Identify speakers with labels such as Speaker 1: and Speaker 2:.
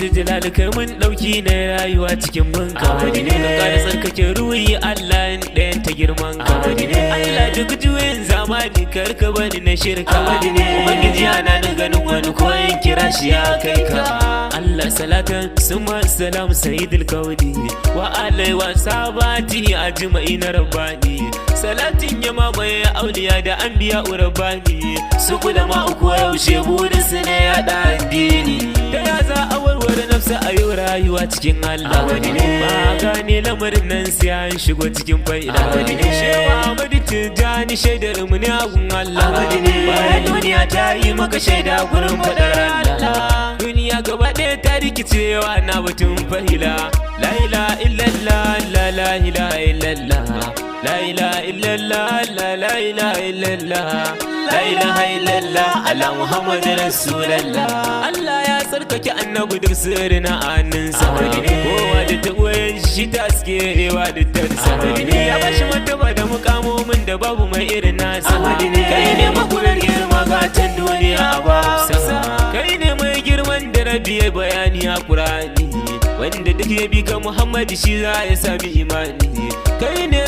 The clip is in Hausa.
Speaker 1: Zuljalali, kai mun dauki na rayuwa cikin bunka.
Speaker 2: Ahmadu ne.
Speaker 1: Ka kara tsarkake ruhi Allah in ɗayan ta girman ka.
Speaker 2: Ahmadu ne.
Speaker 1: Allah, duk juyin zamani kar ka bani na shirka.
Speaker 2: Ahmadu ne.
Speaker 1: Ubangiji, ana ni ganin wani ko in kira shi ya kai ka. Allah, salatan summa salam sayyidul kaudi wa alai wa sabati ajma'i na rabbani. Salatin ya mamaye auliya da anbiya rabbani, su kula ma uku yaushe burin su ne ya da addini. Da ya za a warware nafsa a yau rayuwa cikin Allah?
Speaker 2: Ahmadu ne.
Speaker 1: Ba gane lamarin nan sai an shigo cikin fa'ida.
Speaker 2: Ahmadu ne.
Speaker 1: Shehu Ahmadu Tijjani shaidar mu ne agun Allah.
Speaker 2: Ahmadu ne.
Speaker 1: Bayan duniya ta yi maka shaida gurin faɗar Allah, duniya gaba ɗaya ta rikicewa na batun fahila. La ilaha illallah, la la ilaha illallah, la ilaha illallah, la la ilaha illallah, la ilaha illallah, ala Muhammad Rasulallah. Allah ya tsarkake annabi, duk sirri na hannunsa.
Speaker 2: Ahmadu ne.
Speaker 1: Kowa da tagoyen shi ta askerewa da tarsa.
Speaker 2: Ahmadu ne.
Speaker 1: Ya bashi martaba da mukamomin da babu mai irin nasa.
Speaker 2: Ahmadu ne.
Speaker 1: Kai ne makular girma, gatan duniya a basa. Kai ne mai girman da rabi ya bayani a Qur'ani, wanda duk ya bi ka Muhammad shi za ya sami imani. Kai ne